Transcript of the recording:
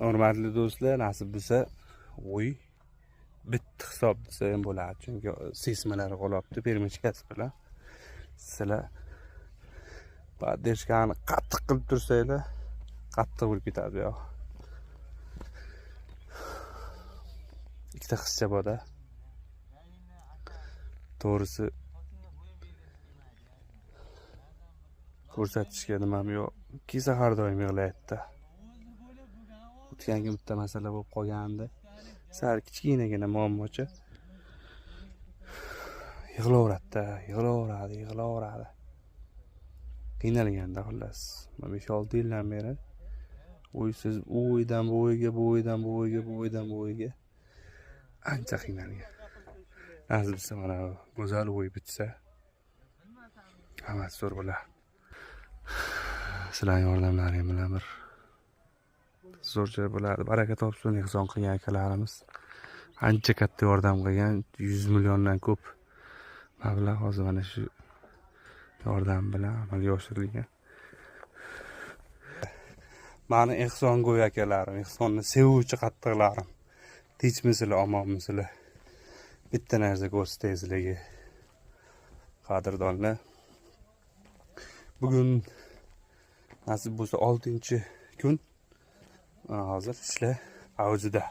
Hurmatli do'stlar, nasib bo'lsa, uy bitta hisob desa ham bo'ladi, chunki sesmalar qolyapti permichkasi bilan. Sizlar поддержкani qattiq qilib tursanglar, qattiq bo'lib ketadi bu yoq. Ikkita qizcha bor-da. To'g'risi ko'rsatishga nimam yo'q. Kelsa har doim yig'layapti. O'tgan kun bitta masala bo'lib qolgandi. Sal kichkinagina muammocha. Yig'laveradi-da, yig'laveradi, yig'laveradi. Qiynalganda xullas. Mana 5-6 yildan beri uysiz, u uydan bu uyga, bu uydan bu uyga, bu uydan bu uyga ancha qiynalgan. Nasib bo'lsa mana go'zal uy bitsa, hammasi zo'r bo'ladi. Sizlarning yordamlaring bilan bir zo'r joy bo'ladi. Baraka topsin ehson qilgan akalarimiz. Ancha katta yordam qilgan, 100 milliondan ko'p mablag' hozir mana shu yordam bilan amalga oshirilgan. Mani ehsongo'y akalarim, ehsonni sevuvchi qattiqlarim. Tinchmisizlar, omonmisizlar? Bitta narsa ko'rsatay sizlarga. Qadrdonlar. Bugun nasib bo'lsa 6-kun. Mana hozir ishlar avjida.